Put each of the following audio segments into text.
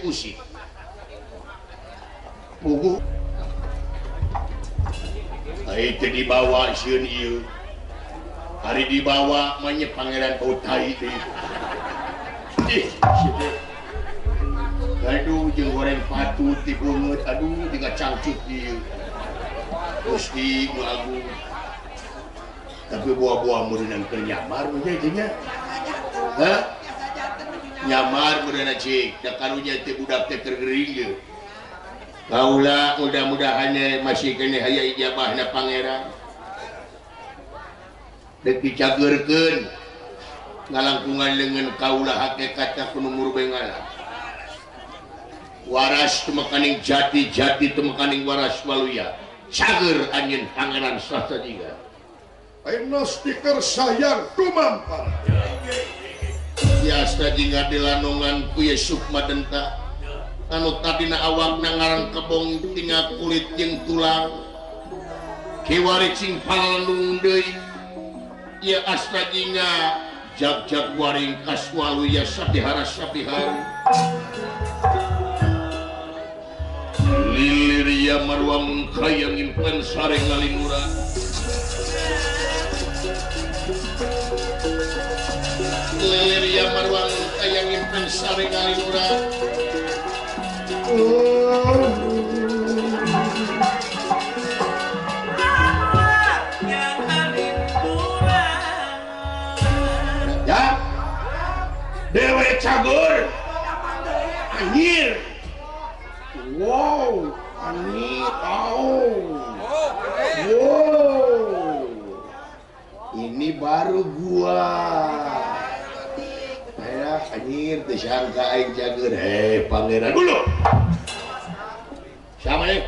Usik. Puguh. Ai teu dibawa sieun ieu. Hari dibawa mah nya pangeran bau tai teh. Ih, sia teh. Aduh jeung goreng patut ti beungeut, aduh jiga cangcut ieu. Gusti nu agung. Tapi buah-buah meureunang keur nyamar mah nya. Hah? Nyamar meureunna cik, da karunya teh budak teh keur gering ieu. Kaula mudah-mudahan masih keneh aya ijabahna pangeran. Dek dicageurkeun ngalangkungan leungeun kaula hakikat ka kuno Murbengala. Waras tumekaning jati, jati tumekaning waras waluya. Cager anjeun pangeran Sastra Jingga. Ayeuna stiker sayang tumampar. Biasa jingga dilanongan ku ye Sukma Denta. Anu tadina awakna ngarang kebong tinggal kulit jeung tulang. Kiwari cing palalung deui. Ieu Astra Jingga jag-jag waring kaswaluya sapihara sapiharu. Lilir ya marwang kaya ngimpen sareng ngalinura. Lilir ya marwang kaya ngimpen sareng ngalinura. Ya, dewe cagur, anjir. Wow, anjir, oh. Wow, ini baru gua. Ayo, anjir, disangka aing cagur. Hei, pangeran dulu. Siapa nih?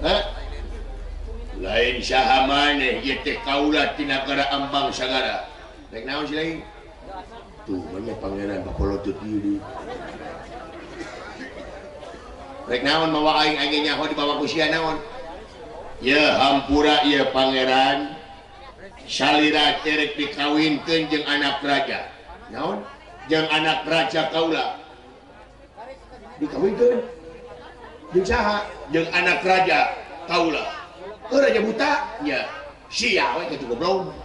Hah? Lain saha maneh ieu teh kaula ti nagara Ambang Sagara. Rek naon sih lagi? Tuh, mana pangeran bakolotut ieu deui. Rek naon mawa aing aing nyaho dibawa ku sia naon? Ye hampura ieu pangeran. Salira teh rek dikawinkeun jeung anak raja. Naon? Jeung anak raja kaula. Dikawinkeun? Jeung saha? Jeung anak raja kaula. Heuh raja buta? Nya. Sia we kitu goblok.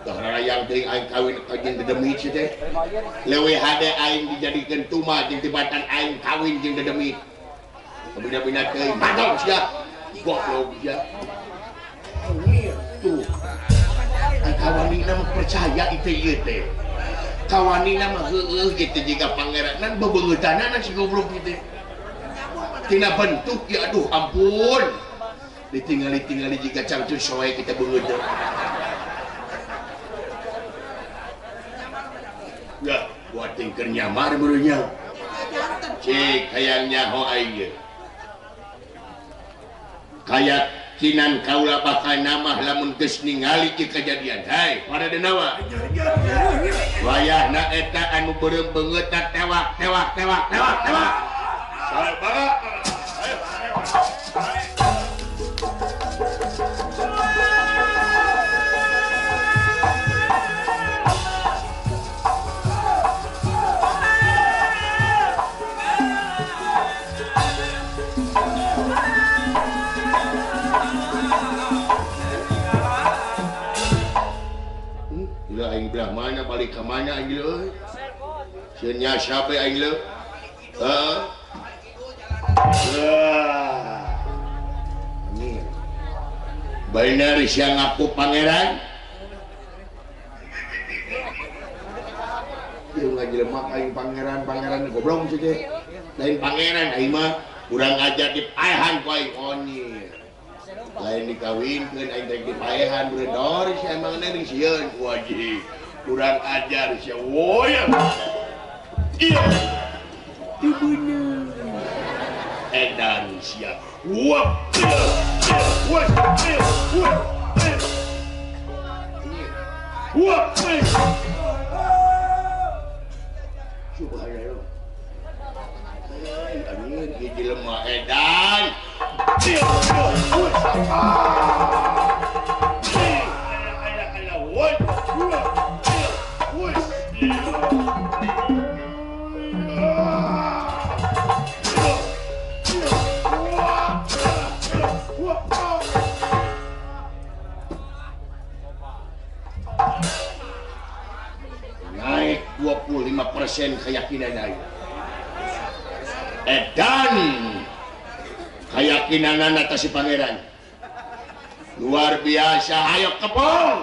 Tah rarayang teuing aing kawin jeung dedemit sia teh. Leuwih hade aing dijadikeun tuma jeung tibatan aing kawin jeung dedemit. Bina-bina teuing mantap sia. Goblok sia. Tuh. Ai kawanina mah percaya itu ieu teh. Kawanina mah heueuh kitu jiga pangeranan bebeungeutanana si goblok ieu teh. Tina bentuk ya aduh ampun. Ditingali-tingali jiga cangcut soe kita beungeut. Ya, buat tingker nyamar barunya. Cik, hayang nyaho aing ge. Kayakinan kaula bakal namah lamun geus ningali ieu kejadian. Hai, para denawa. Wayahna eta anu beureum beungeut tewak tewak tewak tewak tewak. Sae baga. Ayo. Aing belah mana balik ke mana aing leuh. Sieun nyasap aing leuh. Heeh. Amin. Bener sia ngaku pangeran. Ieu ngajelema aing pangeran, pangeran goblok sih teh. Lain pangeran aing mah urang ajar dipaehan ku aing onyir. Lain dikawinkeun aing teh dipaehan beredor sia emang ning sieun ku haji. Kurang ajar sia woy. Iya. Teu bener. Edan sia. Wap. Wap. Wap. Subhanallah. Amin ieu jelema edan. 50% keyakinan aing. Edan keyakinanana ta si pangeran. Luar biasa, ayo kepung.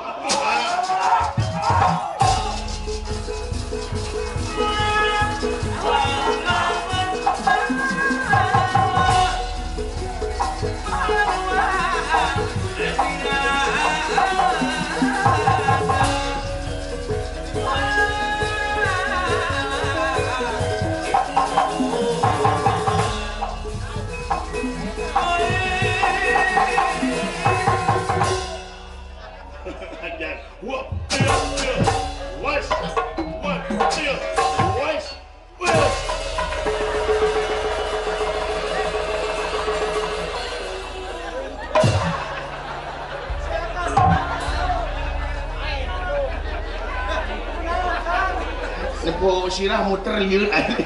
Nepo sirah muter lieur aing.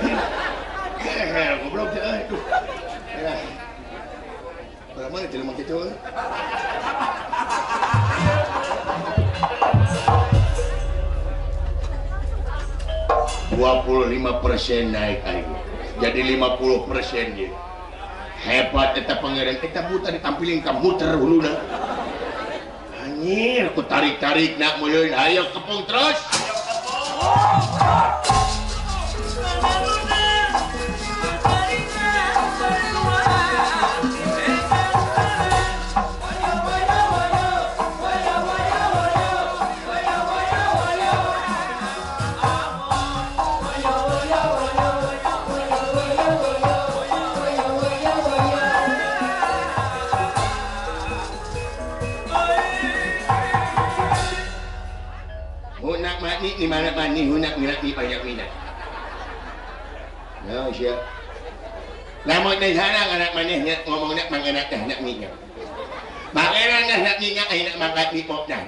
Goblok teh euy duh. Barang mana jelema kitu euy. 25% naik aing. Jadi 50% ye. Hebat eta pangeran eta buta ditampilin ka muter huluna. Anjir, aku tarik-tarik nak muleuy. Ayo kepung terus. Ayo kepung. Di mana mani hunak minak di banyak minat. No, siap. Lamun teh sarang anak manehnya ngomongna mangenak teh nak minyak. Mangenak teh nak minyak ayeuna mangkat di pok nah.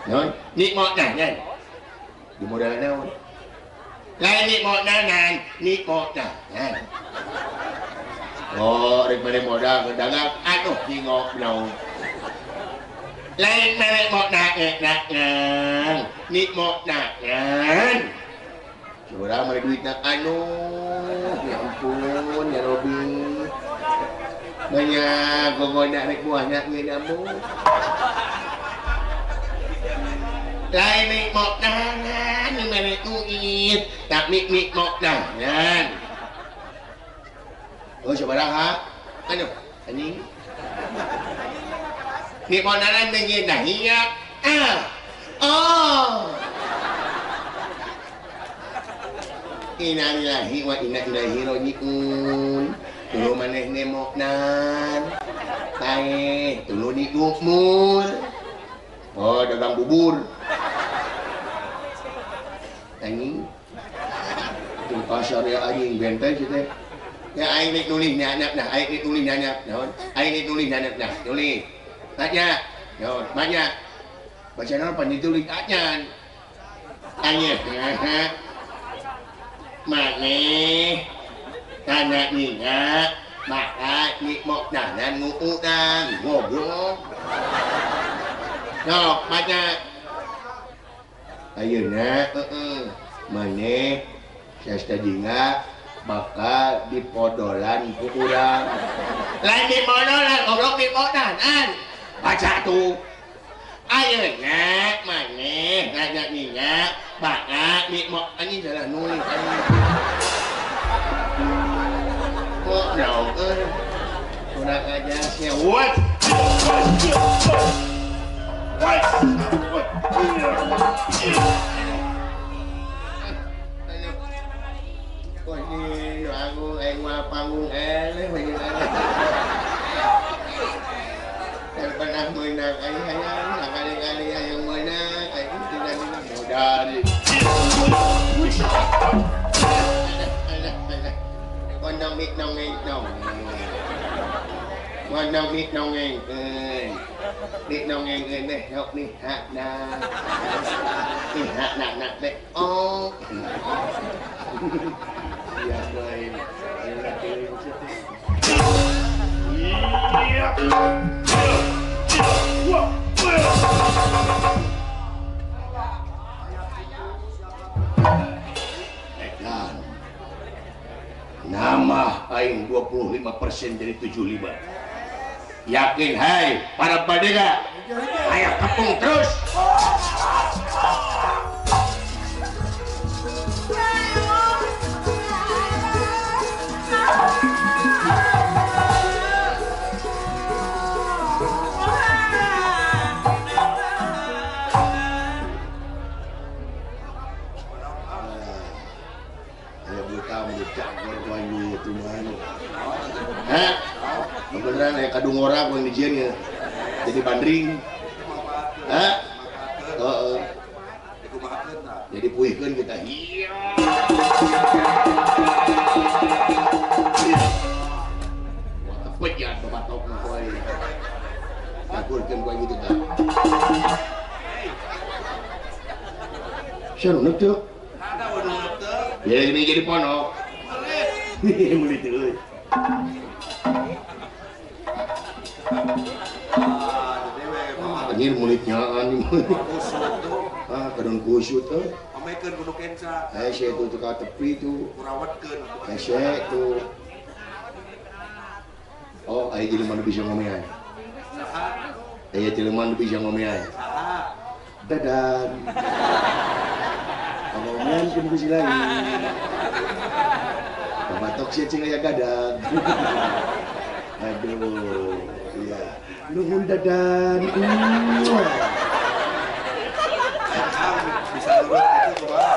Non, ni mok nah. Di modal naon? Lain ni mok nanan, ni mok nah. Oh, rek mere modal gedangan aduh ngok naon. Lain mere mok nak nak nang, ni mok nak nang. Curang mere duit nak anu, ya ampun ya Robi. Banyak gogoda rek buah nak ngedamu. Lain ni mok nang, ni mere duit, tak ni ni mok nang. Oh sabaraha? Anu, anjing. Ni mau nanan dengan dah ingat. Ah. Oh. Innalillahi wa inna ilaihi rajiun. Tulu maneh nemok nan. Tae, tulu di umur. Oh, dagang bubur. Anjing. Di pasar ya anjing benteng sih teh. Ya aing nek nulis nyanap nah, aing nek nulis nyanap. Naon? Aing nek nulis nyanap nah, nulis. Banyak, naon? Banyak. Baca naon pan ditulis anyan. Anyan. Maneh tanah minyak maka nikmok danan nguudang goblok. Sok banyak. Ayeuna heeh maneh sasta jingga bakal dipodolan ku urang. Lain dipodolan goblok dipodanan. Baca tuh. Ayeuna maneh nanya minyak bakal nikmok anjing salah nulis anjing. Kok naon euy. Kurang ajar sia. What? What? Kok ni aku aing mah panggung eleh bae. Pernah menang aing hayang kali-kali hayang menang aing tidak modal. Con nong nít nong ngeng nong. Con nong nít nong ngeng ơi. Nít nong ngeng ơi này học đi hạ na. Đi hạ nặng nặng đấy. Ô. Dạ rồi. persen dari 75. Yakin hai para badega, ayo kepung terus. Beneran ya kadung orang yang dijieun ya. Jadi bandring. Hah? Heeh. Jadi puihkeun kita. Iya. Wah, tepet ya batok kowe. Takurkeun kowe gitu tah. Sia nu teu? Ya ini jadi ponok. Melit. Melit euy. Anjir mulitnya anjing. Ah, kadon kusut euy. Pamekeun kudu kenca. Hese itu ka tepi tuh. Kurawatkeun. Hese tuh. Oh, aya jelema nu bisa ngomean. Saha? Aya jelema nu bisa ngomean. Saha? Dadan. Ngomean kudu bisi lagi. Batok sia cing aya gadang. Aduh, iya. Nuhun dadan. Bisa nurut gitu kumaha?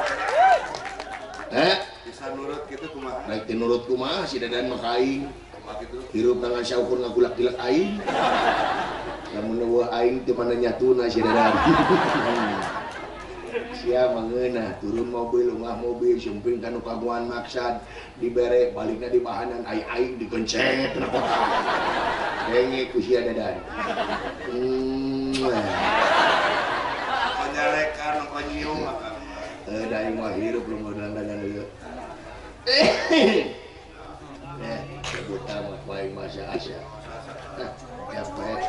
Eh? Bisa nurut gitu kumaha? Rek teu nurut kumaha si dadan mah ka aing. Kumaha kitu? Hirup tangan saukur ngagulak-gilak aing. Lamun eueuh aing teu mana nyatuna si dadan. Sia mangeunah turun mobil ungah mobil sumping ka nu kagungan maksad dibere balikna di bahanan aing digencet na kota. Denge ku sia dadan. Panyalekan panyium mah. Da aing mah hirup lumeunan dadan ieu. Eh, buta mah aing mah asa. Capek.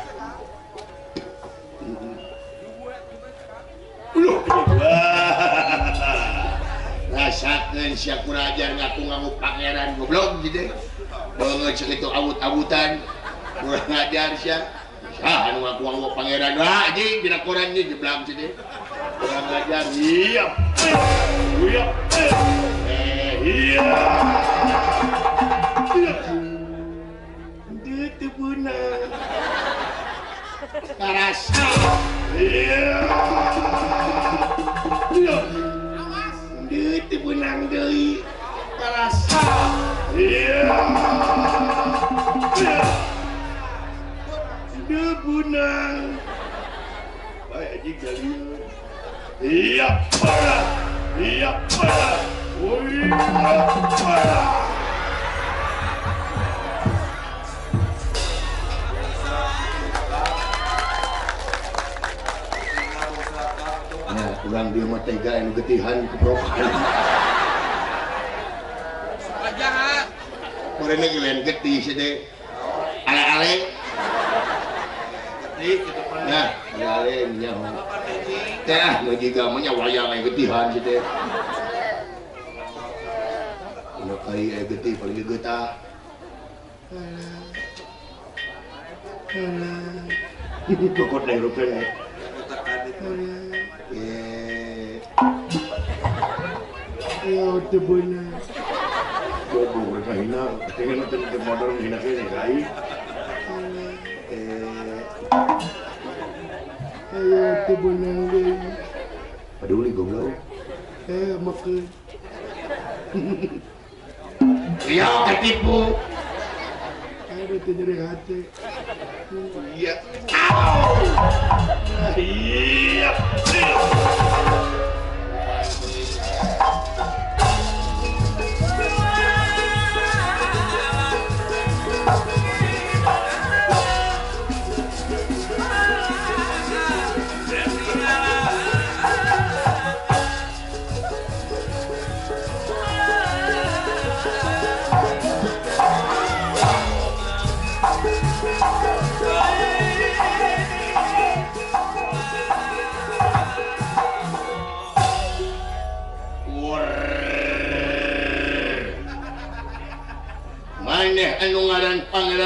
Rasakeun sia kurajar ngaku-ngaku pangeran goblok gitu. Beungeut sakitu awut-awutan. Kurang ajar sia. Saha anu ngaku-ngaku pangeran? Wah anjing dina koran ieu jeblang cenah. Kurang ajar. Iya. Iya. Iya. Teu teu beunang. Karasa. Iya. Iya. Awas. Deui teu beunang deui. Karasa. Iya. Deui beunang. Bae anjing galieun. Iya, para. Iya, para. Iya, para. Urang dia mah tega anu getihan keprokan. Jahat. Meureunna ge lain getih sia teh. Ale-ale. Getih kitu pan. Nah, ale-ale nya. Teh ah nu jiga mah nya wayang aya getihan sia teh. Nu kai aya getih paling geutah. Alah. Alah. Kokot na hirup teh. Ya teu beunang. Goblok mereka hina, pengen teu modal hina kene kai. Ayo teu beunang deui. Paduli goblok. Makeun. Iya ketipu. Aduh teu nyeri hati. Iya. Iya. Hey!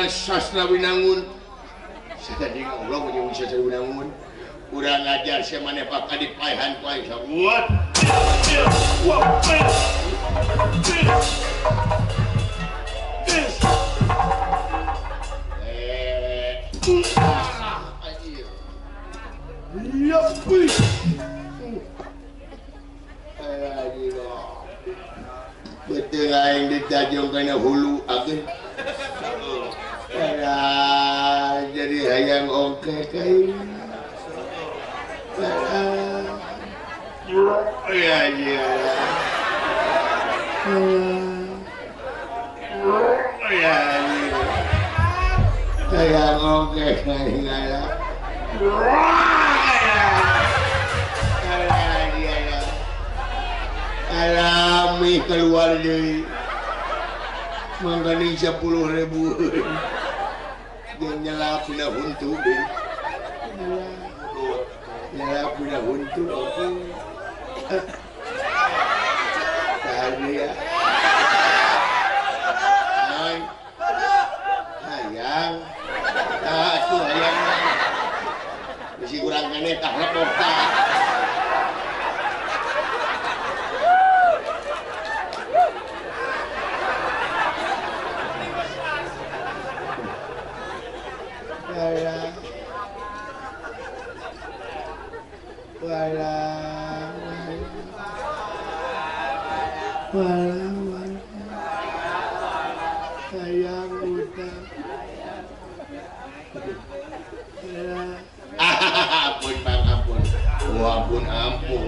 Sastra Winangun. Satadi ngobrol jeung Sastra Winangun. Urang ngajar sia maneh bakal dipaehan ku aing. What? Betul aing ditajong kana hulu ageun. Jadi hayang ongkek aing. Ya ya. Ya. Hayang ongkek aing. Alami keluar deui mangganing 10.000 jeung nyelap dina huntu deui nyelap dina huntu oke tahan ya hayang tah atuh hayang bisi urang keneh tah lepok tah. Ampun bang, ampun. Oh, ampun, ampun.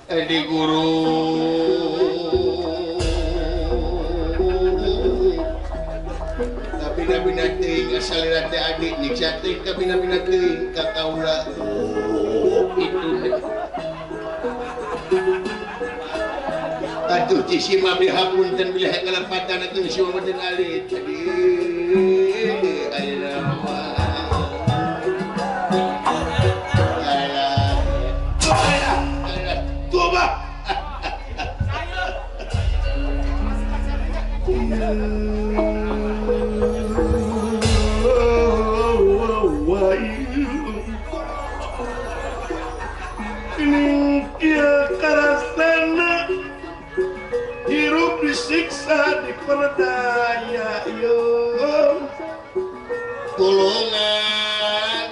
Edi guru. Kabina-bina teuing asal teh adik nyiksa teh kabina-bina teuing ka kaula. Itu. Aduh cisi mah dihapunten bilih kalepatan atuh si mah teu alit. Jadi ayeuna mah. Hirup disiksa diperdaya yo tulungan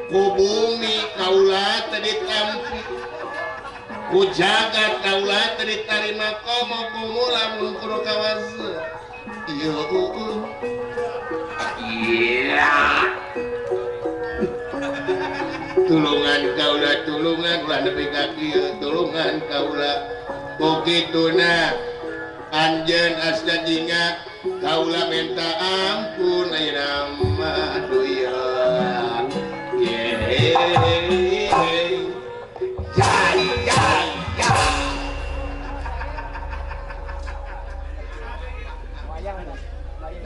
ku bumi kaula teu ditampi ku jagat kaula teu ditarima komo kumu lamun kudu kawas ieu iya tulungan kaula tulungan ulah nepi ka kieu tulungan kaula kukituna anjeun asda jinga kaula minta ampun ayeuna mah aduh ieu ye ya ya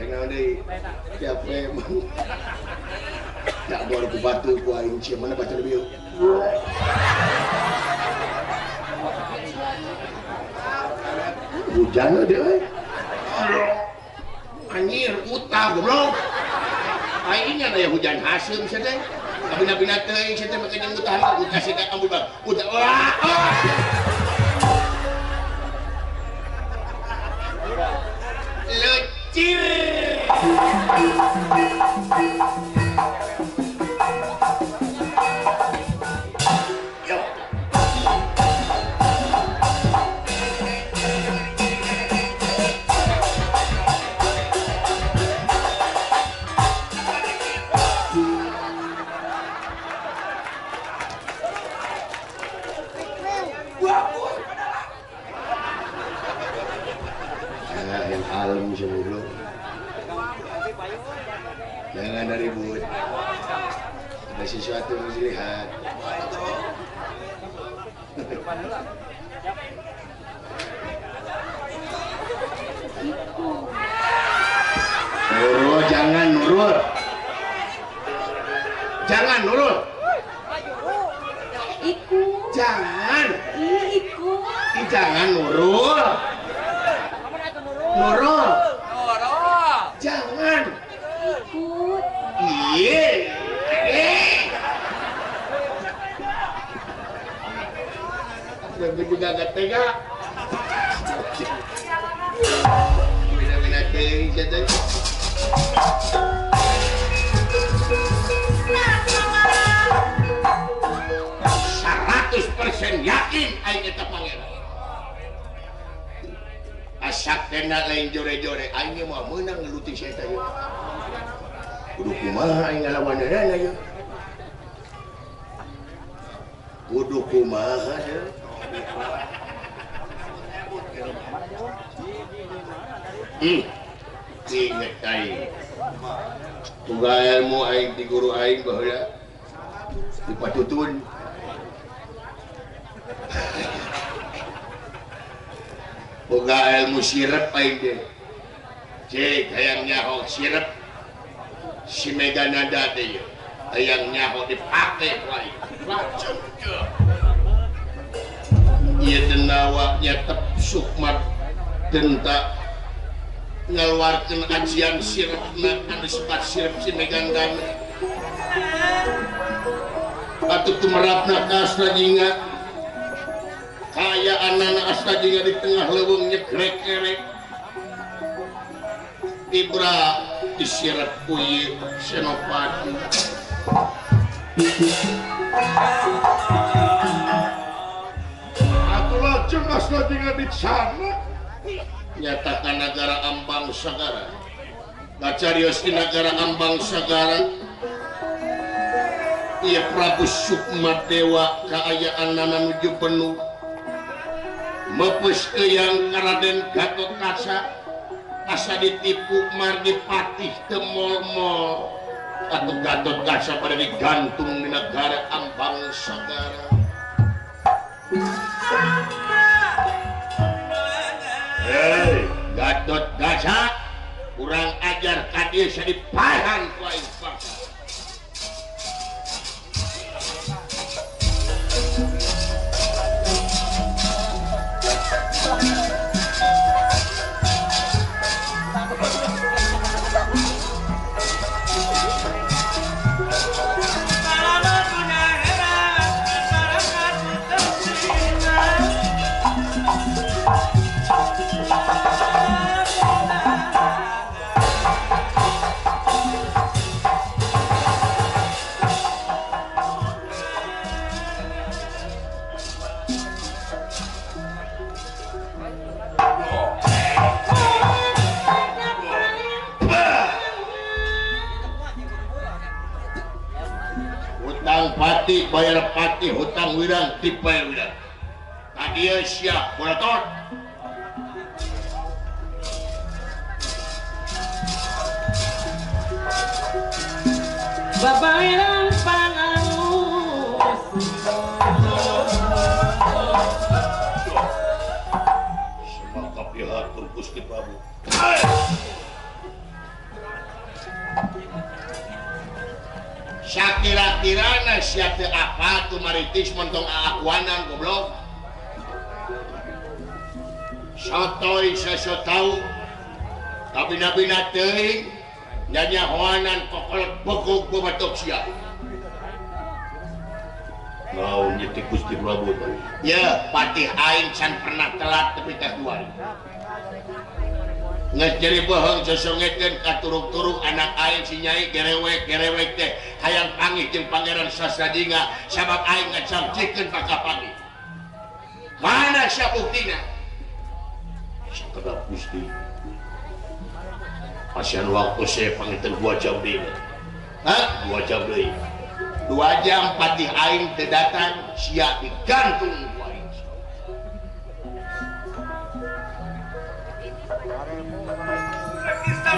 ya deui capek emang tak baru ku batu ku aing sia mana baca lebih hujan deh anjir utah goblok aing nya aya hujan haseum sia teh kabina-bina teuing sia teh make jeung utah utah sia teh ampun bang utah wah lecir. Jangan ada ribut. Ada sesuatu yang harus dilihat. Nurul, jangan Nurul. Jangan Nurul. Iku. Jangan. Jangan Nurul. Nurul. Jangan. Ikut. Iya. Aku juga gak tega. Beda-beda teuing sia teh. 100% yakin aing eta pangeran. Asak tena lain jore-jore aing mah meunang ngeluti si eta ieu. Kudu kumaha aing ngalawaneunana ieu. Kudu kumaha ieu. Inget aing. Tunggal ilmu aing ti guru aing baheula. Dipatutun. Boga ilmu sirep aing teh. Cek hayang nyaho sirep si Megananda teh ieu. Hayang nyaho dipake ku aing. Lacun teu. Ieu denawa nyetep sukma denta ngaluarkeun ajian sirepna anu sifat sirep si Megandana. Atuh tumerapna ka Astra-Jingga. Kaya anak-anak Astra-Jingga di tengah leuweung nyegrek-gerek. Ibra disirep ku ieu Senopati. Atuh lajeng Astra-Jingga di sana. Nyatakan nagara Ambang Sagara. Bacarios di nagara Ambang Sagara. Ieu Prabu Sukmadewa kaayaan nuju penuh. Mepes eyang Raden Gatotkaca asa ditipu margi patih teu mol-mol. Atuh Gatotkaca pada digantung di negara Ambang Sagara. Hei, Gatotkaca kurang ajar ka dieu sadipahan ku aing bangsa. Pati bayar pati hutang wirang dibayar wirang. Tadi siap borator. Bapak wirang pangalus. Semangka pihatur Gusti Prabu. Sakira-kirana sia teu apal tumaritis montong aakuanan goblok. Sotoy saso tau kabina-bina teuing nyanyahoanan kokolot bogog babatok sia. Naon ieu teh Gusti Prabu teh? Ye, patih aing can pernah telat tepi ka dua. Nges jadi bohong sesongekeun ka turuk-turuk anak aing si Nyai gerewek-gerewek teh hayang panggih jeung Pangeran Sastra-Jingga sabab aing ngacamcikeun bakal panggih. Mana sia buktina? Sakedap Gusti. Pasian waktu saya panggih 2 jam deui. Hah? 2 jam deui. 2 jam patih aing teu datang sia digantung ku aing. Bisa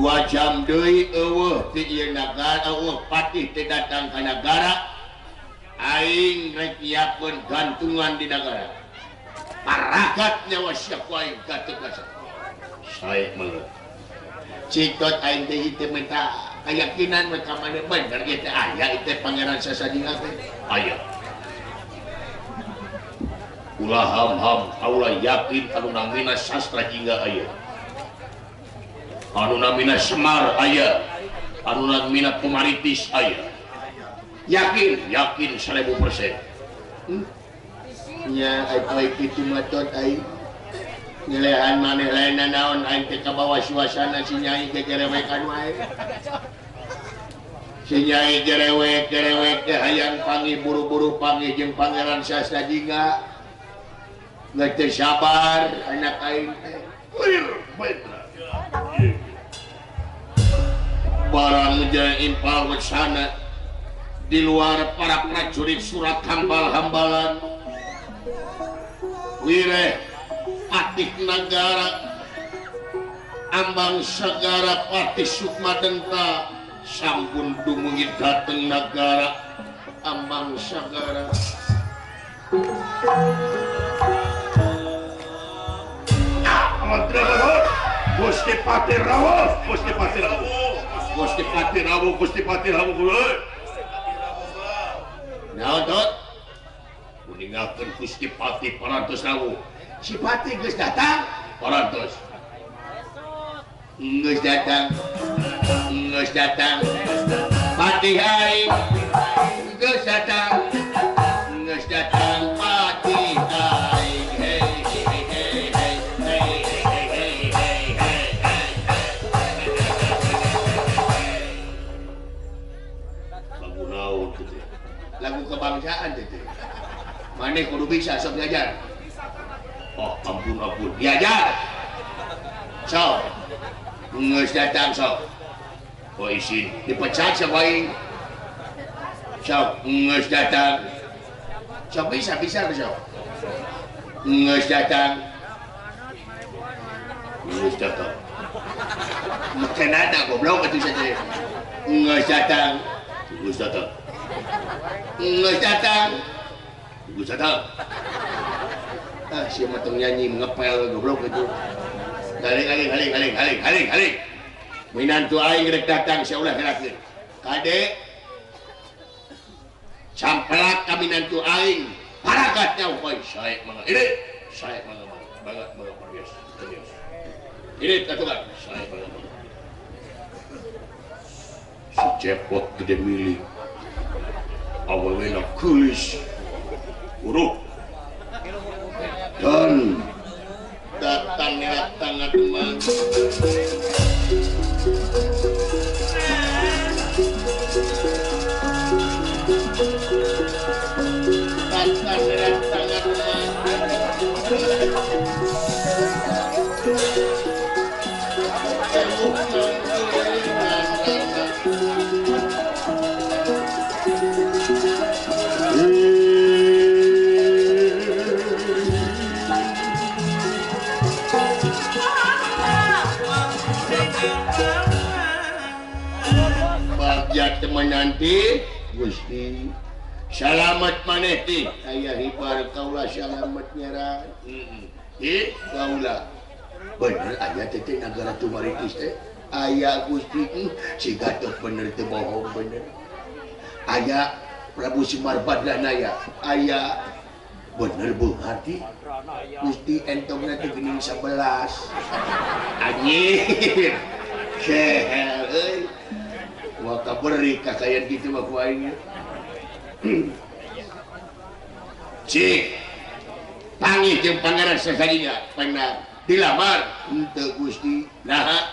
2 jam deui eueuh ti ieu nagara eueuh patih teh datang ka nagara aing rek nyiapkeun gantungan di nagara paragat nyawa sia ku aing gatek asa sae meureun cikot aing teh teu minta keyakinan we ka maneh bener ieu teh aya ieu teh Pangeran Sasajinga teh aya ulah ham-ham kaula yakin anu namina Sastra Jingga aya anu namina Semar aya anu namina Tumaritis aya yakin yakin 1000% nya ai kitu matot ai ngelehan maneh lain naon aing teh kabawa suasana si nyai gegerewekan wae si nyai gerewek-gerewek teh hayang panggih buru-buru panggih jeung Pangeran Sastra Jingga geus teu sabar anak aing teh lir Mahendra barang jeung impal wesana di luar para prajurit surat hambal-hambalan wireh patih nagara ambang sagara patih Sukma Denta sampun dumugi dateng nagara ambang sagara Gusti Patih rawuh, Gusti Patih rawuh, Gusti Patih rawuh, Gusti Patih rawuh. Naon tot? Kuningakeun Gusti Patih parantos rawuh. Si Patih geus datang? Parantos. Geus datang. Geus datang. Patih aing geus datang. Geus datang Patih aing. Hey hey hey hey hey hey hey hey hey. Lagu naon kitu? Lagu kebangsaan teh. Maneh kudu bisa sok diajar. Oh, ampun ampun. Diajar. Sok. Geus datang sok. Oh isin dipecat sok aing. Sok geus datang. Sok bisa bisa sok. Geus datang. Geus datang. Makanana goblok atuh saja. Geus datang. Geus datang. Geus datang. Geus datang. Ah, si mateng nyanyi ngepel goblok itu. Haling haling haling haling haling haling haling. Minantu aing rek datang sia ulah gerakeun. Kade sampelak ka minantu aing paragat nyawa poe sae mangga. Ini sae mangga mangga mangga parges. Ini atuh sae mangga. Si cepot gede milih. Awewena geulis. Uruk. Dan datang datang teman datang datang teman teman nanti Gusti salamet maneh ti aya hibar kaula salamet nyerah heeh kaula bener aya teh nagara Tumaritis teh aya Gusti siga teu bener teu bohong bener aya Prabu Semar Badranaya aya bener beunghar ti Gusti entongna teh geuning 11 anjir kehel euy wah kaberi kakayan gitu mah ku aing. Cik panggih jeung Pangeran Sasajinga pernah dilamar henteu Gusti naha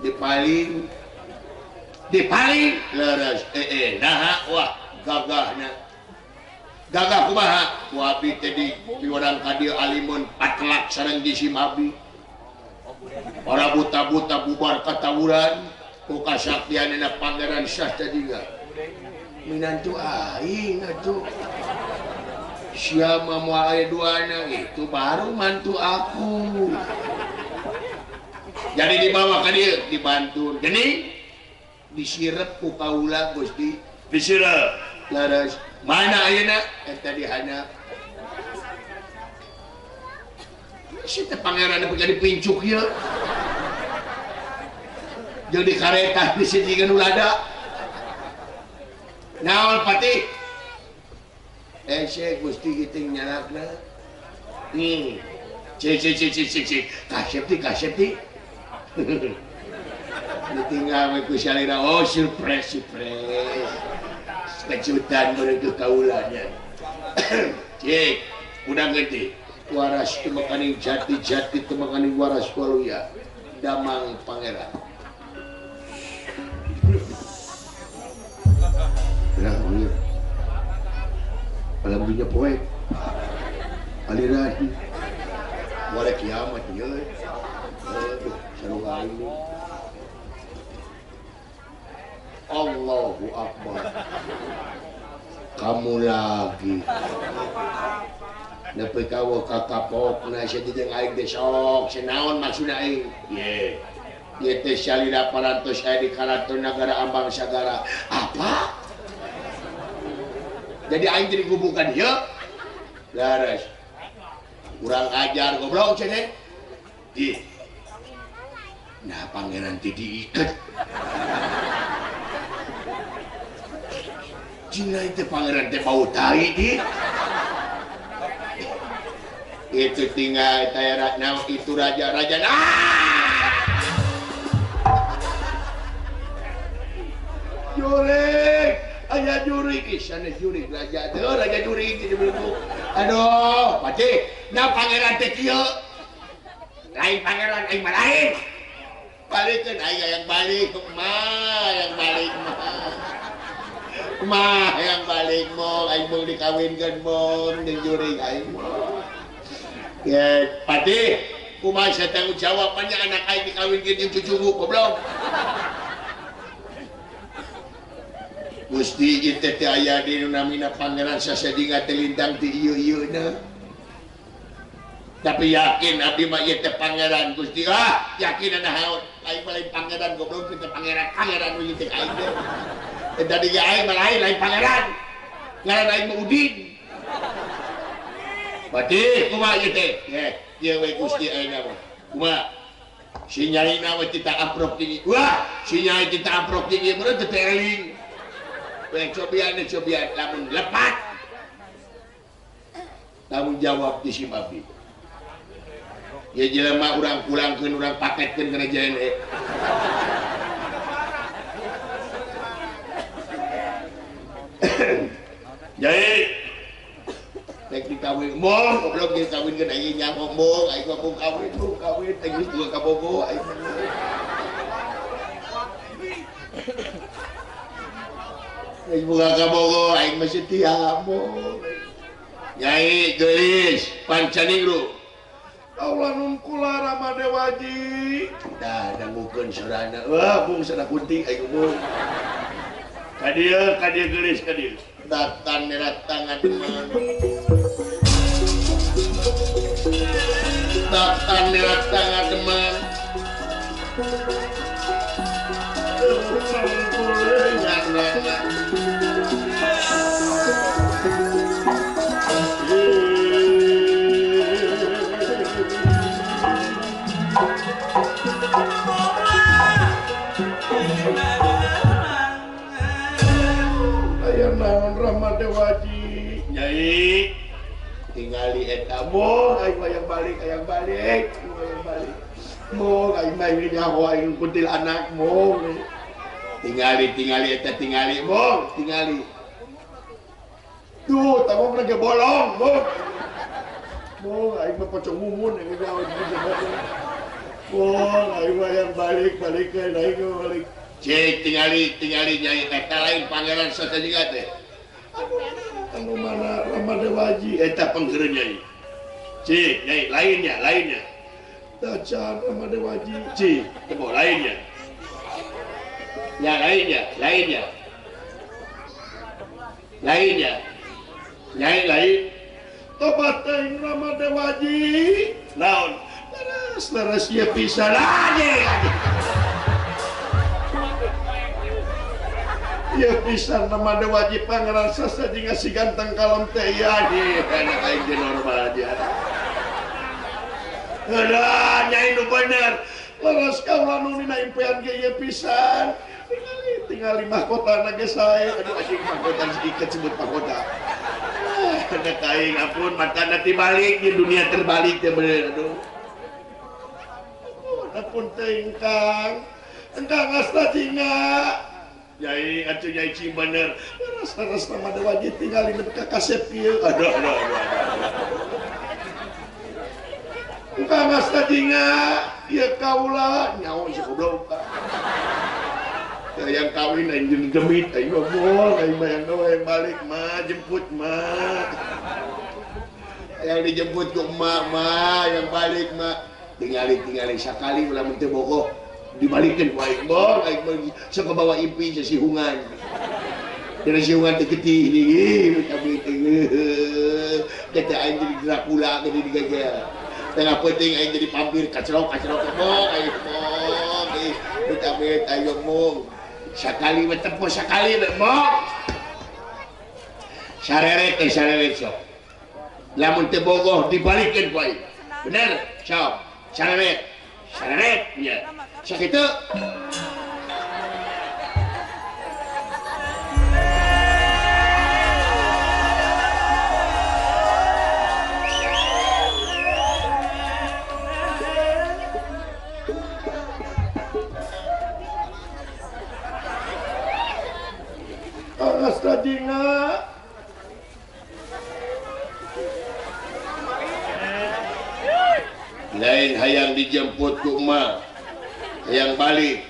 dipaling dipaling leres naha wah gagahna gagah kumaha ku abdi teh di piwarang ka dieu alimun patelak sareng jisim abdi para buta-buta bubar katawuran ku kasaktianna Pangeran Sastra minantu aing atuh sia mah moal aya duana itu baru mantu aku Jadi dibawa ka dieu dibantu. Geuning disirep ku kaula Gusti. Disirep. Laras. Mana ayeuna? Eta di handap. Si teh pangeran jadi pincuk ieu. Jeung di kareta di sini nu lada. Naon Patih? Eh Gusti kitu nyalakna. Cek cek cek cek cek. Kasep ti kasep ti. Ditinggal we ku salira oh surprise surprise. Kejutan meureun ke kaulanya. Cek, udah gede. Waras temakaning jati-jati temakaning waras waluya damang pangeran. Lah iya. Alam dunia poe. Aliran boleh kiamat ieu. Aduh, sarua aing. Allahu Akbar. Kamu lagi. Nepi ka kakapok na sia jeung aing teh sok senaon maksudna aing. Ye. Ye teh salira parantos aya di karaton nagara Ambang Sagara. Apa? Jadi aing teh digubukan ieu. Laras. Kurang ajar goblok cenah. Ih. Nah pangeran teh diiket. Cina itu pangeran teh bau tai di. Itu tinggal tayara nah, itu raja-raja. Ah! Jurik, aya jurik, sana jurik raja teh, raja jurik di belukuk. Aduh, Patih, nah pangeran teh kieu. Lain pangeran aing mah lain. Balikeun aing yang balik, mah yang balik mah. Mah yang balik mong, aing mong dikawinkeun mong jeung jurik aing mah. Ya, Patih, kumaha saya tanggung jawabannya anak aing dikawinkeun jeung cucuku goblok. Gusti ieu teh aya di nu namina Pangeran Sasadinga teh lintang ti ieu-ieuna. Tapi yakin abdi mah ieu teh pangeran Gusti. Ah, yakin naon? Aing mah lain pangeran goblok teh pangeran, pangeran nu ieu teh aing teh. Tadi ge aing mah lain, lain pangeran. Ngaran aing mah Udin. Patih, kumaha ieu teh? Ye, ieu we Gusti ayeuna mah. Kumaha? Si nyaina we tita amprok tinggi. Wah, si nyai tita amprok tinggi meureun teh eling. We cobian cobian lamun lepat. Tanggung jawab di si abdi. Ye jelema urang pulangkeun urang paketkeun kana JNE. Nyai rek dikawin mong goblok geus kawinkeun aing nyaho mong aing mah kawin mong kawin teh geus boga kabogo aing mah. Geus boga kabogo aing mah setia mong. Nyai geulis pancaningru. Allah nun kula Rama Dewaji. Dah dangukeun sorana. Wah, bung sana kunting aing mong. Ka dieu geulis ka dieu. Datang datangan teman. Datang datangan teman. Aya naon Rama Dewaji? Nyai tingali eta mong aing mah yang balik, hayang balik, hayang balik. Mong aing mah nyaho aing kuntilanak mong. Tingali tingali eta tingali mong, tingali. Duh, tanggung lagi bolong mong. Mong aing mah pocong mumun aing nyaho mong, aing mah yang balik, balikeun aing mah balik. Cek tingali tingali nyai eta lain pangeran Sasadinga teh. Aduh, anu mana Rama Dewaji eta penggerun nyai. Cek nyai lainnya, lainnya. Tacan Rama Dewaji. Cek, temu lainnya. Ya lainnya, lainnya. Lainnya. Nyai lain. Tobat teuing Rama Dewaji. Naon? Leres ieu pisan anjing. Ieu pisan nama de wajib Pangeran Sastra jeung si ganteng kalem teh ieu anjing. Anak aing ge normal aja. Heuh, nyai nu bener. Leres kaula nu dina impian ge ieu pisan. Tinggal mahkota ge sae. Aduh anjing mahkota sedikit sebut mahkota. Anak aing ampun matana tibalik di dunia terbalik teh bener aduh. Ampun teh engkang. Engkang asta jinga. Nyai atuh nyai cing bener. Leres-leres nama de wajib tinggal di ka kasep ieu. Aduh aduh aduh. Engkang asta jinga ieu kaula nyaho si goblok. Yang kawin aing demit aing mah moal aing mah yang balik mah jemput mah. Yang dijemput ku emak mah yang balik mah tingali-tingali sakali ulah mun teu bogoh dibalikeun ku aing moal aing mah sok bawa impi sesihungan. Dina sihungan teh getih deui tapi teh kata aing jadi Dracula jadi digagel. Tengah penting aing jadi vampir kacrok kacrok mong aing mong amit ayo mong sakali mah tempo sakali mah mong sareret teh sareret sok lamun teu bogoh dibalikeun ku aing bener sok sareret sareret nya sakitu. Dina lain hayang dijemput ku emak hayang balik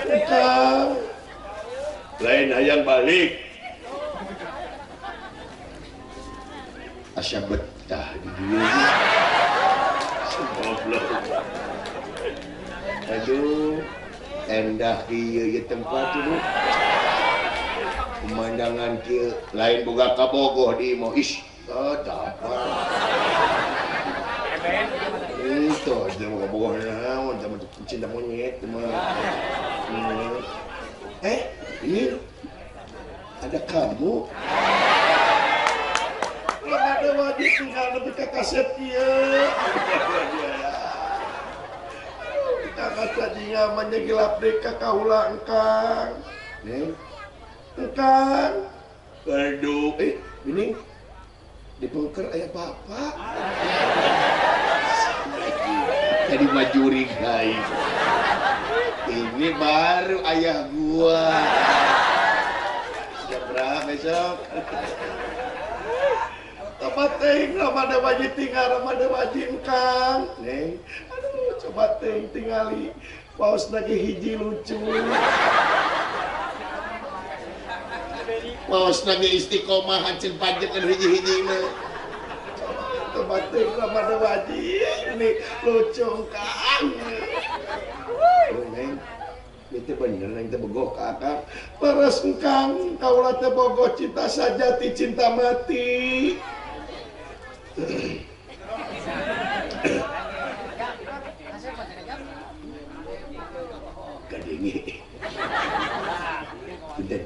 engkang lain hayang balik asa betah di dieu. Goblok. Aduh, endah kieu ieu tempat tuh. Pemandangan kieu lain boga kabogoh di imah is. Oh, dapat. Itu dia boga bogoh naon, zaman cinta monyet mah. Ini ada kamu. Ada wajib tinggal lebih ke kaset ieu. Kang nyamannya gelap deh ka kaula engkang. Neng. Engkang. Aduh, ini di pengker aya bapak. Tadi majuri guys. Ini baru ayah gua. Jam berapa besok? Coba ting, ramada wajib tinggal, ramada wajib engkang. Neng. Aduh, coba ting tingali. Paus lagi hiji lucu. Paus lagi istiqomah hancur panjang kan hiji-hiji mah. Coba ting ramada wajib ini lucu engkang. Oh, neng. Itu bener neng teh bogoh ka akang. Leres engkang, kaula teh bogoh cinta sajati cinta mati. Kadenge. Punten.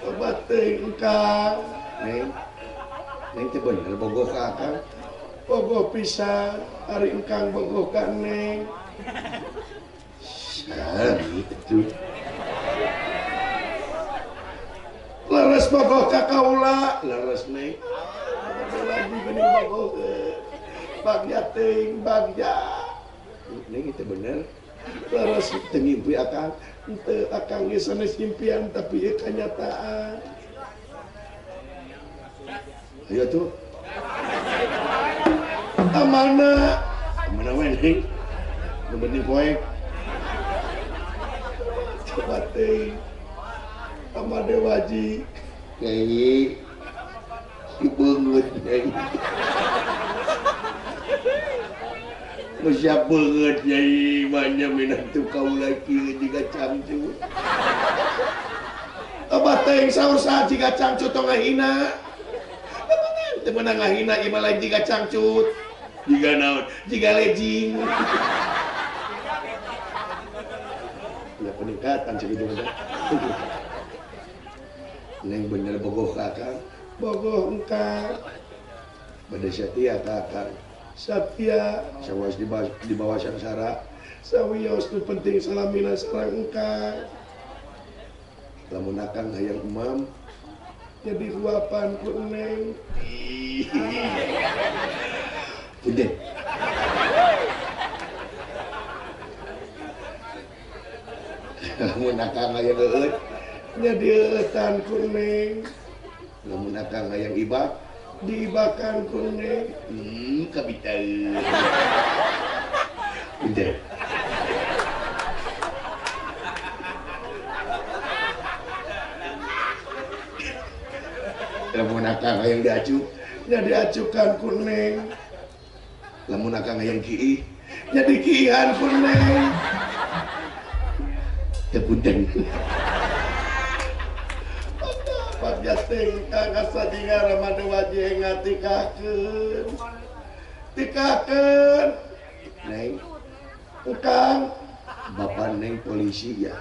Coba teh engkang. Neng. Neng teh bener bogoh ka akang. Bogoh pisan, ari engkang bogoh ka neng. Sami atuh. Leres bogoh ka kaula, leres neng. Lagi geuning bogoh. Bagja teuing, bagja. Neng itu bener. Leres teu ngimpi akang, henteu akang geus sanes impian tapi ieu kanyataan. Ayo tuh. Amana, amana we neng. Nu penting poek. Coba teuing. Amade waji. Nyai. Si beungeut nyai. Siap banget nyai banyak minantu kaula kieu jiga cangcut. Abah teh saur saha jiga cangcut tong ngahina. Teu meunang ngahina ieu mah lain jiga cangcut. Jiga naon? Jiga lejing. Ya peningkatan segitu mah. Neng bener bogoh ka akang. Bogoh engkang. Bade satia ka akang. Satya sawas di bawah sangsara sawios nu penting salamina sareng engkang lamun akang hayang emam jadi huapan ku neng. Udah lamun akang hayang eueut jadi eueutan ku neng lamun akang hayang ibak diibakan ku neng. Kabita. Udah. Lamun akang hayang diacuk, nya diacukan ku neng. Lamun akang hayang kiih, nya dikiihan ku neng. Teu punten. Pabjateng kang asa dingarama wajih ngatikakeun. Tikakeun. Neng. Kang, bapak neng polisi ya.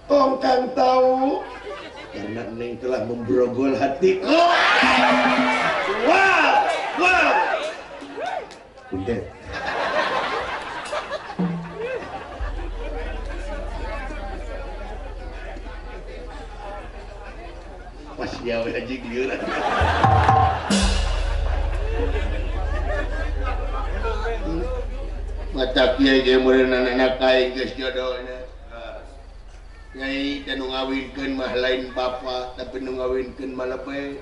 Tong kang tahu karena neng telah membrogol hatiku. Wow, wow. Udah. Pas ya haji lieur. Mata kiai ge meureun anak aing geus jodohna. Nyai teh nu ngawinkeun mah lain bapa tapi nu ngawinkeun mah lebe.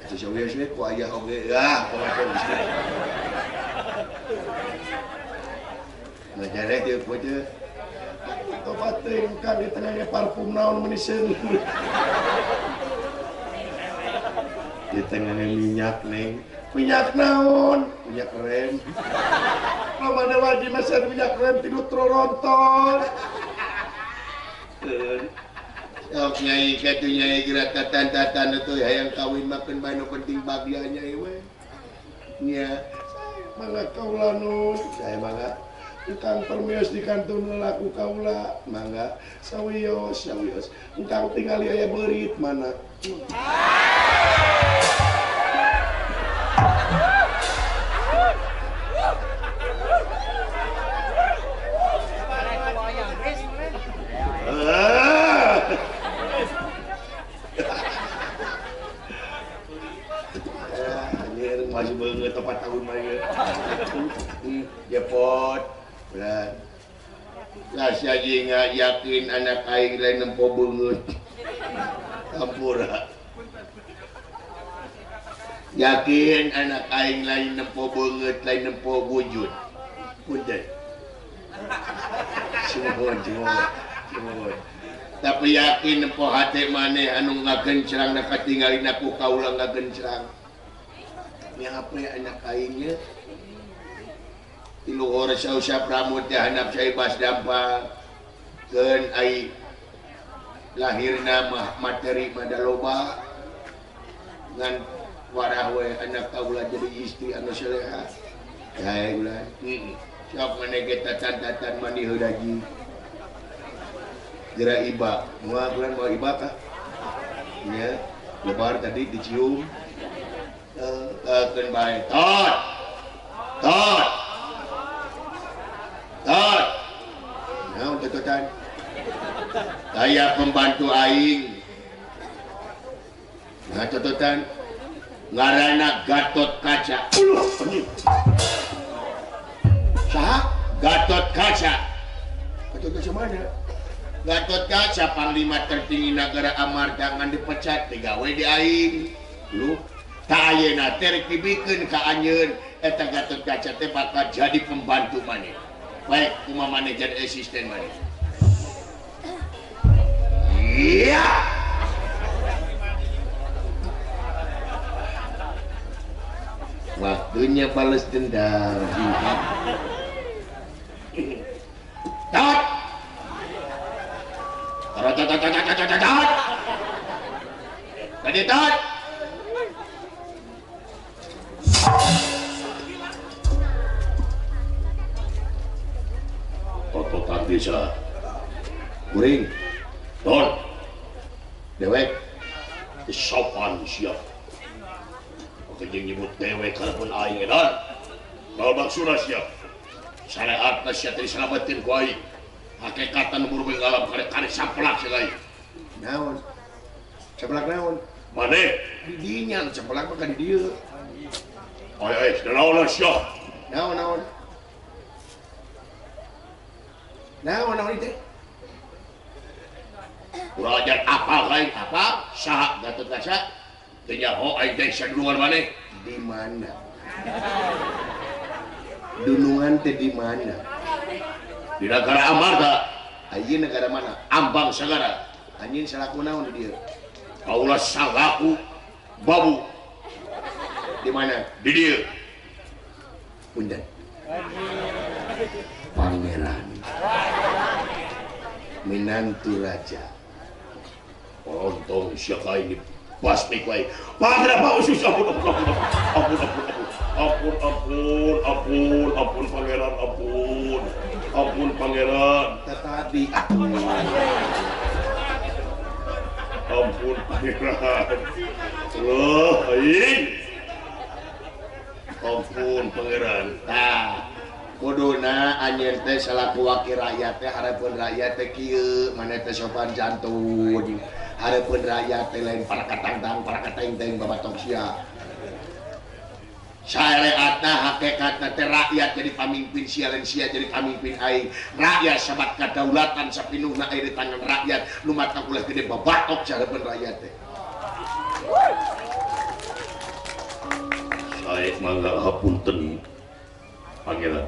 Atuh sawios we ku ayah oge ah kumaha geus. Ngajare teh ku teh. Tobat teh kan di tengahnya parfum naon meuni seung. Di tengahnya minyak neng. Minyak naon? Minyak rem. Mana wajib masih minyak rem tidur troronton. Sok nyai katu nyai gerak tatan-tatan itu hayang kawin makan bae nu penting bagya nyai we. Nya, mangga kaula nu, saya mangga. Engkang permios di kantun laku kaula, mangga sawios sawios. Engkang tingali aya beurit mana? Anjir masih banget 4 tahun mah ieu. Jepot. Berat. Lah sia yakin anak aing lain nempo beungeut. Ampura. Yakin anak aing lain nempo beungeut, lain nempo wujud. Punten. Sumuhun, sumuhun. Sumuhun. Tapi yakin nempo hate maneh anu ngagencrang na katingalina ku kaula ngagencrang. Nya apa anak aingnya? Luhur sausa pramut hanap saibas dampa keun ai lahirna mah materi madaloba ngan warah we anak kaula jadi istri anu soleha hae ulah sok maneh ge tatan-tatan mani heudaji geura iba moal bulan moal iba kah nya lebar tadi dicium keun bae tot tot tot. Naon tototan? Aya pembantu aing. Nah tototan ngaranna Gatot Kaca. Uluh, anjing. Saha? Gatot Kaca. Gatot Kaca mana? Gatot Kaca panglima tertinggi negara Amarta ngan dipecat digawe di aing. Lu tak ayeuna teh rek dibikeun ka anjeun eta Gatot Kaca teh bakal jadi pembantu maneh. Baik, kumaha maneh jadi asisten maneh. Iya. Waktunya balas dendam. Tat. Tat tat tat tat tat tat. Tadi tat. Tototan desa. Kuring. Ton. Dewek. Sopan siap. Oke jeung nyebut dewek kalaupun aing edan. Naon maksudna siap? Syariatna sia teh disalametin ku aing. Hakikatan buru bengalam karek-karek sampelak sia aing. Naon? Sampelak naon? Maneh? Di dinya sampelak mah ka di dieu. Ay ay, naon sia? Naon naon? Naon naon teh? Urang ajar apa aing? Apa? Saha Gatot Kaca? Teu nyaho aing teh sadulungan maneh. Di mana? Dunungan teh di mana? Di negara Amarta. Ayeuna negara mana? Ambang Sagara. Anjeun salaku naon di dieu? Kaula salaku babu. Di mana? Di dieu. Punten. Pangeran. Minantu raja. Ontong sia ka aing basmi ku aing. Pangeran usus ampun ampun ampun ampun ampun ampun ampun pangeran ampun ampun pangeran tadi ampun pangeran loh aing ampun pangeran. Tah kuduna anjeun teh salaku wakil rakyat teh hareupeun rakyat teh kieu maneh teh sopan santun hareupeun rakyat teh lain para katangtang para kateng-teng babatok sia. Syariatna hakikatna teh rakyat jadi pamimpin sia lain sia jadi pamimpin aing. Rakyat sabat kadaulatan sapinuhna aya di tangan rakyat nu matak ulah gede babatok hareupeun rakyat teh. Sae mangga hapunten pangeran.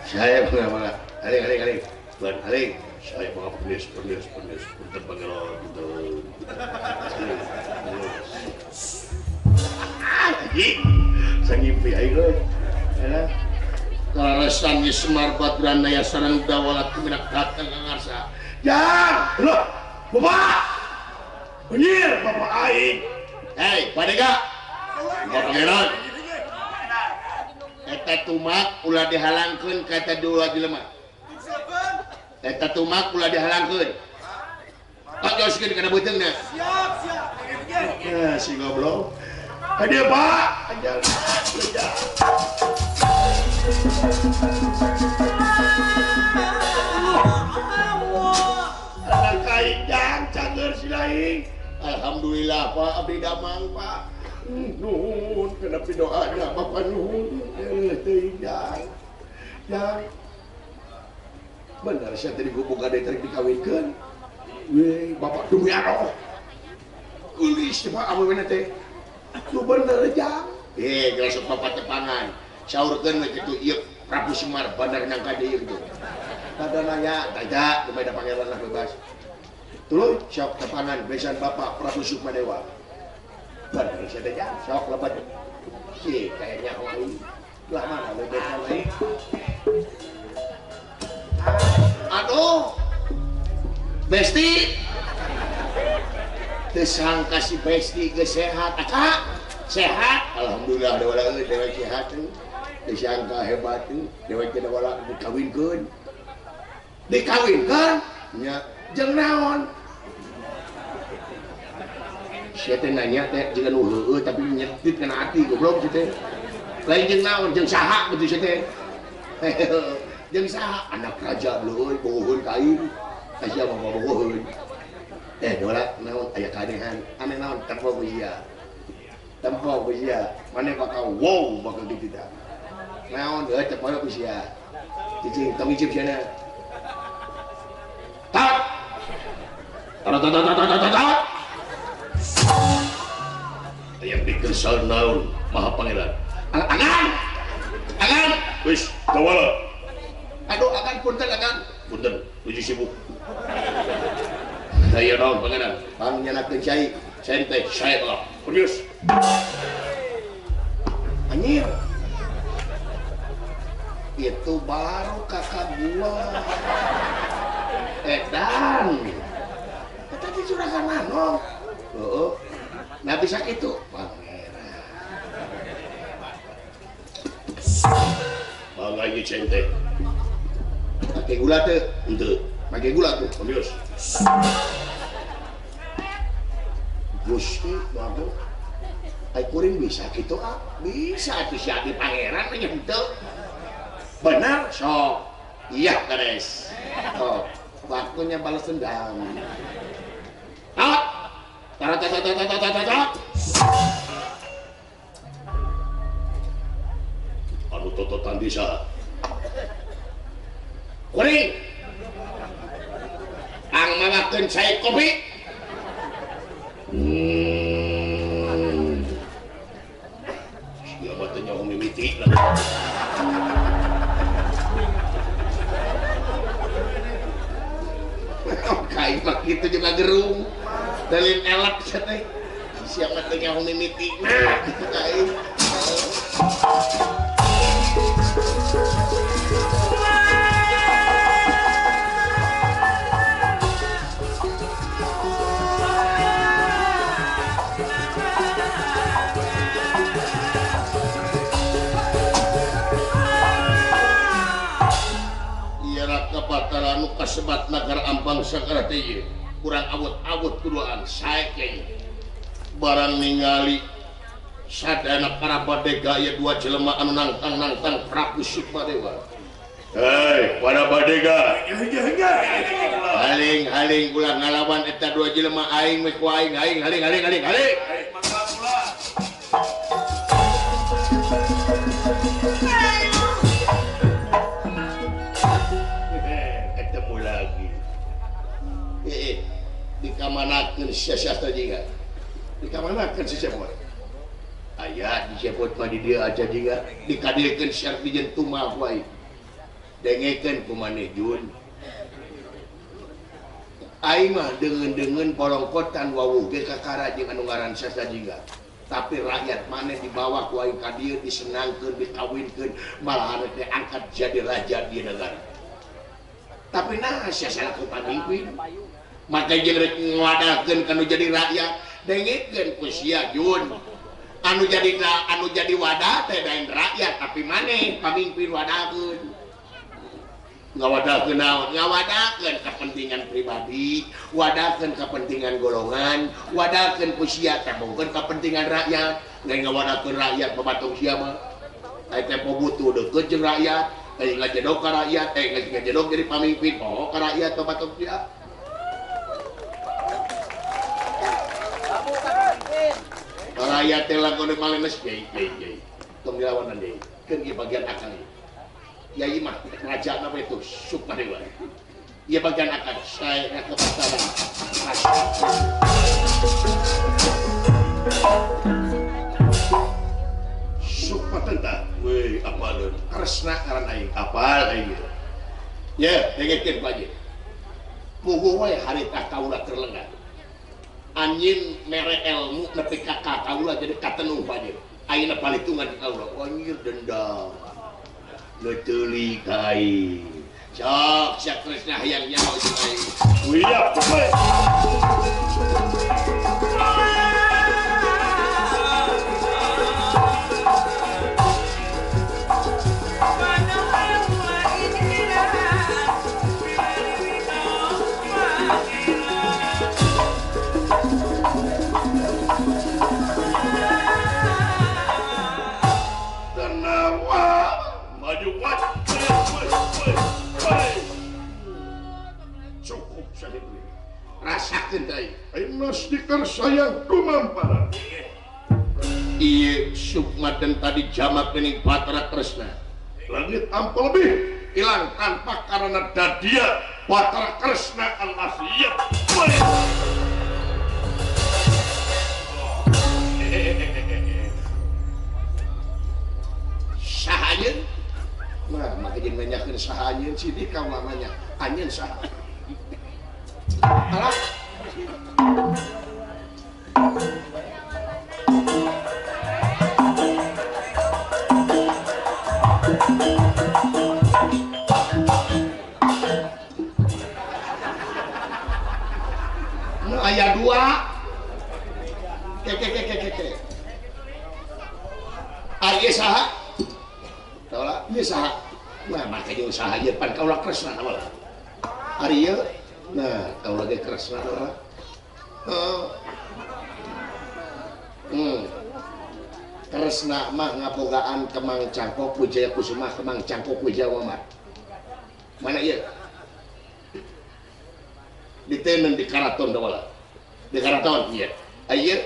Saya mangga aling aling aling. Lan aling saya mangga penis penis penis punten pangeran punten. Anjing, sangimpi aing euy. Eta kaleresan ge Semar Badranaya sareng Dawala tumirak datang ka ngarsa. Jang, loh, bapak. Anjir, bapak aing. Hei, padega. Bapak pangeran. Eta tumak ulah dihalangkeun ka eta dua jelema. Eta tumak ulah dihalangkeun. Tok joskeun kana beuteungna. Siap, siap. Ya, si goblok. Ka dieu, Pak. Anjir. Anak aing jang cager si aing. Alhamdulillah Pak, abdi damang Pak. Nuhun, kenapa doanya Bapak nuhun. Teuing jang. Jang. Bener sia tadi boga deui tarik dikawinkeun. Weh, Bapak demi Allah. Geulis Pak awewena teh. Nu bener jang. Eh, geus Bapak tepangan. Saurkeun we kitu ieu Prabu Semar bandar nangka deui kitu. Tada nanya, tanya, lumaya pangeran lah bebas. Tuluy sok tepangan besan Bapak Prabu Sukmadewa. Bener sia teh jang, sok lebat. Sih kayaknya aing. Lah mana lebetan aing. Aduh. Besti. Teu sangka si Besti geus sehat. Aka, sehat. Alhamdulillah dewala euy dewek sehat. Teu sangka hebat dewek teh dewala dikawinkeun. Dikawinkeun? Nya, jeung naon? Sia teh nanya teh jeung nu heueuh tapi nyetit kana ati goblok sia teh. Lain jeung naon jeung saha kitu sia teh. Jeung saha anak raja leuy bogoheun ka aing. Aya mah bogoheun. Eh dewala naon aya kadehan. Aneh naon tempo ku sia. Tempo ku sia. Maneh bakal wow bakal kitu tah. Naon heuh tempo ku sia. Cicing tong icip sia na. Tat. Tat tat tat tat tat tat. Aya dikersal naon Maha Pangeran. Angan. Angan. Wis, dawala. Aduh, agan punten agan. Punten, nuju sibuk. Saya naon pangeran? Pang nyalakeun cai. Cente saya lah. Serius. Anjir. Itu baru kakak gua. Edan. Tadi juragan Manong. Heeh. Nah bisa kitu. Pangeran. Bangga ieu cente. Pakai gula teu? Henteu. Pakai gula tuh, serius. Gusti, bagus. Ai kuring bisa kitu ah? Bisa atuh si abi pangeran nya henteu. Benar, sok. Iya, beres. Oh, waktunya balas dendam. Ah! Tara tara tara tara tara. Anu tototan bisa. Kuring. Ang mawakeun cai kopi. Sia mah teh nyaho mimiti lah. Kain mah kitu jeung ngagerung. Dalin elak sia teh. Sia mah teh nyaho mimiti. Nah, kitu ka aing. Batara nu kasebat nagara Ampang Sakara teh kurang awut-awut kuduaan sae kiai. Barang ningali sadayana para badega ieu dua jelema anu nangtang-nangtang Prabu Sukmadewa. Hei, para badega. Haling-haling ulah ngalawan eta dua jelema aing we ku aing aing haling haling haling haling. Dikamanakeun sia-sia jiga. Dikamanakeun si Cepot. Aya di Cepot mah di dieu aja jiga. Dikadilkeun sia dijen tumal ku aing. Dengekeun ku maneh Jun. Aing mah deungeun-deungeun bolongkotan wawuh ge kakara jeung anu ngaran sia jiga. Tapi rakyat maneh dibawa ku aing ka dieu disenangkeun, dikawinkeun, malahan teh angkat jadi raja di negara. Tapi nah sia salaku pamimpin. Maka jeung rek ngawadakeun kanu jadi rakyat dengekeun ku sia Jun anu jadi wadah teh daen rakyat tapi maneh pamimpin wadakeun ngawadakeun naon ngawadakeun kepentingan pribadi wadakeun kepentingan golongan wadakeun ku sia teh bongkeun kepentingan rakyat lain ngawadakeun rakyat babatung sia mah aya teh butuh deukeut jeung rakyat teh ngajedog ka rakyat teh ngajedog jadi pamimpin poho ka rakyat babatung sia. Rakyat teh lakone malemes yai yai yai. Tong dilawanan deui. Keun ieu bagian akal ieu. Yai mah rajana we tuh Sukmadewa. Ieu bagian akal sae ka pasaran. Sukmatenta we apaleun Kresna ngaran aing apal aing. Ye dengekeun ku aja. Puguh we harita kaula keur lengah. Anjing mere ilmu nepi ka kaula jadi katenung banjir. Ayeuna palitungan kaula. Anjir dendam. Leuteulik aing. Sok sia Kresna hayang nyaho jeung aing. Wiya, we. Rasakeun deui. Ayeuna stiker sayang kumampara. Ieu Sukma dan tadi jamak dening Batara Kresna. Langit ampel lebih ilang tanpa karena dadia Batara Kresna al-Asiyah. Saha anjeun? Nah, maka jeung nanyakeun saha anjeun sini kaula nanya, anjeun saha? Alah. dua. Ke ke ke ke ke. Ari saha? Kaula ieu saha? Nah, make jeung saha ieu pan kaula Kresna kaula. Ari ieu nah kaula ge Kresna kaula. Heeh. Kresna mah ngabogaan Kemang Cangkok Wijaya Kusuma Kemang Cangkok Wijaya Wamar. Mana ieu? Ditenen di karaton kaula. Di karaton ieu. Ieu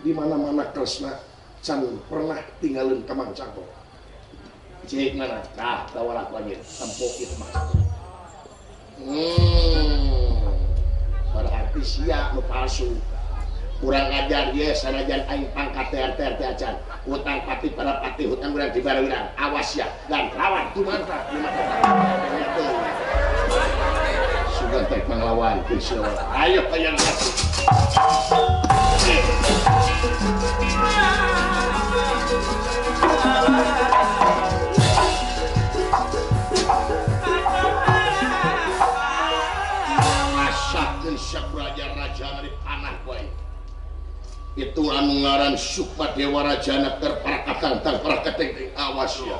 di mana-mana Kresna can pernah tinggalin Kemang Cangkok. Cik mana? Tah, tawar aku aja. Tempok ieu Kemang Cangkok. Berarti sia nu palsu. Kurang ajar ye sanajan aing pangkat TRT acan. Hutang pati para pati hutang urang di barang. Awas ya dan lawan tumanta. Sugan teh manglawan insyaallah. Ayo hayang satu. Rasakeun sapraja raja di panah wae. Itu anu ngaran Sukma Dewa Rajana terparakatan terparakateng awas ya.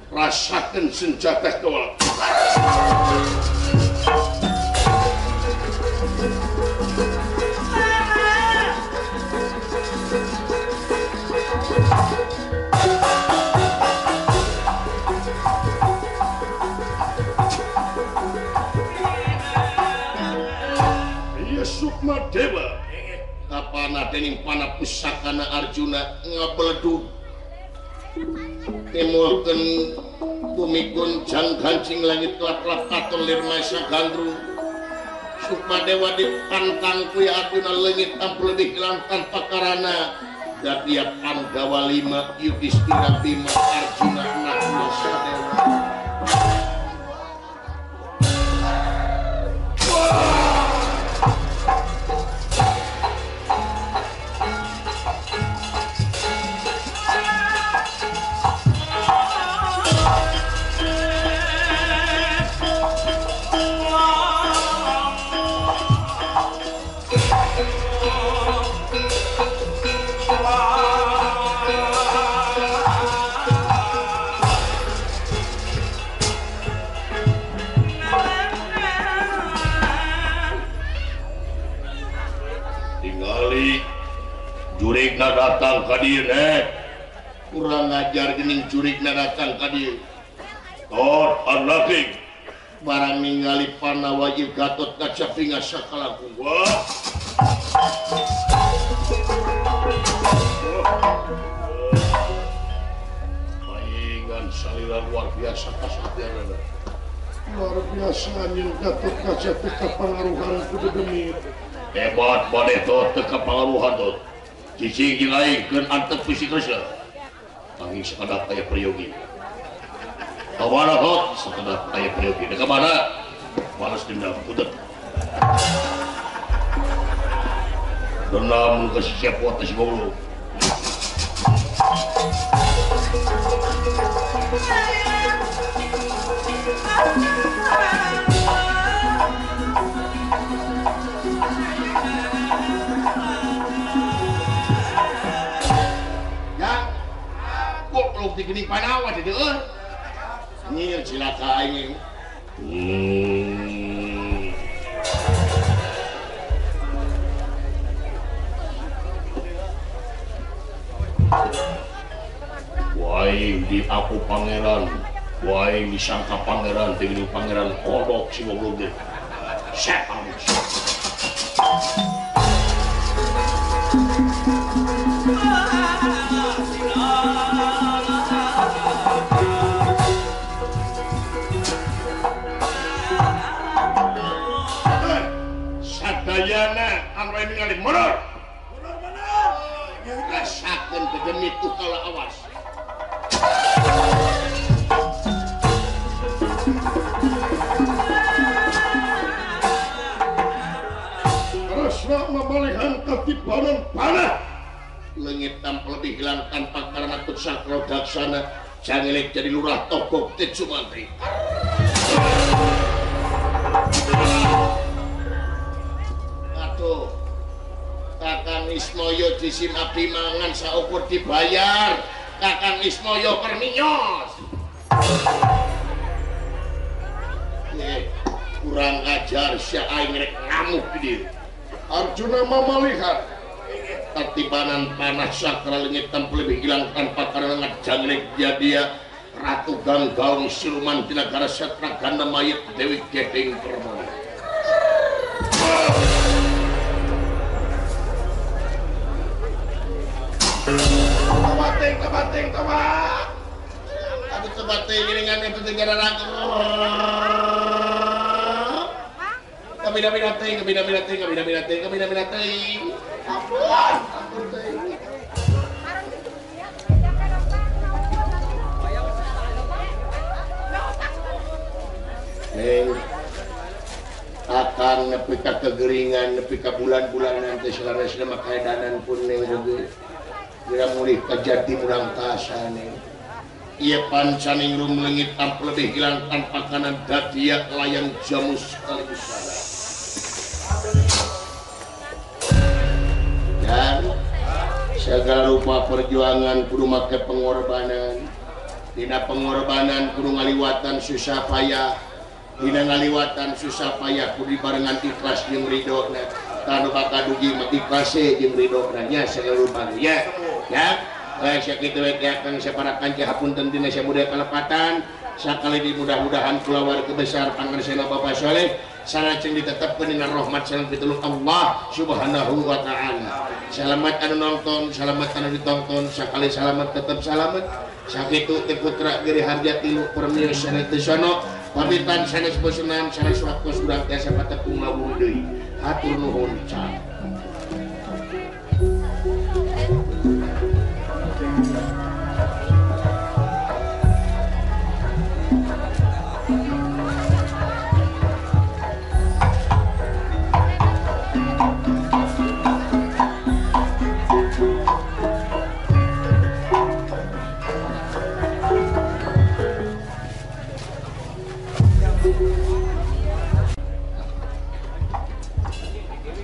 Rasakeun senjata kaula. Iya Sukma Dewa. Kapana dening panah pusakana Arjuna ngabeledug timurkeun bumi gonjang gancing langit kelap-kelap katon lir maesa gandrung. Sukma Dewa dipantang ku Arjuna leungit tanpa lebih hilang tanpa karana. Dadia Pandawa 5 Yudhistira Bima Arjuna Nakula Sadewa. Jurigna datang ka dieu kurang ajar geuning jurigna datang ka dieu. Tot anlaking barang ningali Panawa ieu Gatot Kaca pinga sakala gua. Paingan salira luar biasa kasatianana. Luar biasa anjeun Gatot Kaca teu kapangaruhan ku dedemit. Hebat maneh tot teu kapangaruhan tot. Cicing jeung aing keun antep ku si Kresna. Angin sakedap aya priyogi. Ka mana hot sakedap aya priyogi. Ka mana? Balas dendam putet. Dendam ka si Cepot si goblok. Goblok di geuning Panawa teh eueuh. Nyir cilaka aing. Waing di aku pangeran, waing disangka pangeran, teh geuning pangeran kodok si goblok teh. Setan. Sadayana anu aya ningali mundur. Mundur mundur. Rasakeun dedemit ku kaula awas. Kresna mamalehan katibanan panah. Leungit tanpa lebih hilang tanpa karena kutsakra daksana jangelek jadi lurah togok teh Sumantri. Tuh Kakang Ismoyo jisim abdi mangan saukur dibayar. Kakang Ismoyo perminyos. Kurang ajar sia aing rek ngamuk di dieu. Arjuna mamalihan katibanan panah sakra leungit tanpa lebih hilang tanpa karena ngajangrik dia dia Ratu Ganggaung siluman di negara Setra Ganda mayit Dewi Gedeng Permoni. Tobating, tobating, tobat. Aduh tobating giringan itu negara ratu. Kabina-bina ting, kabina-bina ting, kabina-bina ting, kabina-bina ting. Ampun, ampun ting. Neng akan nepi ka kegeringan, nepi ka bulan-bulanan teh saleresna mah kaedanan pun neng oge. Geura mulih ka jati murang kasa neng. Ieu pancaning rum leungit tanpa lebih hilang tanpa kanan dadia layang jamus sekaligus salah. Dan segala rupa perjuangan kudu make pengorbanan. Dina pengorbanan kudu ngaliwatan susah payah. Dina ngaliwatan susah payah kudu dibarengan ikhlas jeung ridho. Tanu bakal dugi mah ikhlas jeung ridho nya segala rupa nya. Ya. Sakitu we kang sapara kanca hapunten dina samuda kalepatan sakali di mudah-mudahan kulawarga besar pangarsana Bapak Soleh sareng ditetepkeun dina rahmat sareng pitulung Allah Subhanahu wa taala. Salamat anu nonton, salamat anu ditonton, sakali salamat tetep salamat. Sakitu teh putra Giri Harja tilu permios sanes teu sono pamitan sanes bosenan sanes waktos urang tiasa patepung lawung deui. Hatur nuhun cang.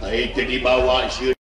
Itu dibawa sieun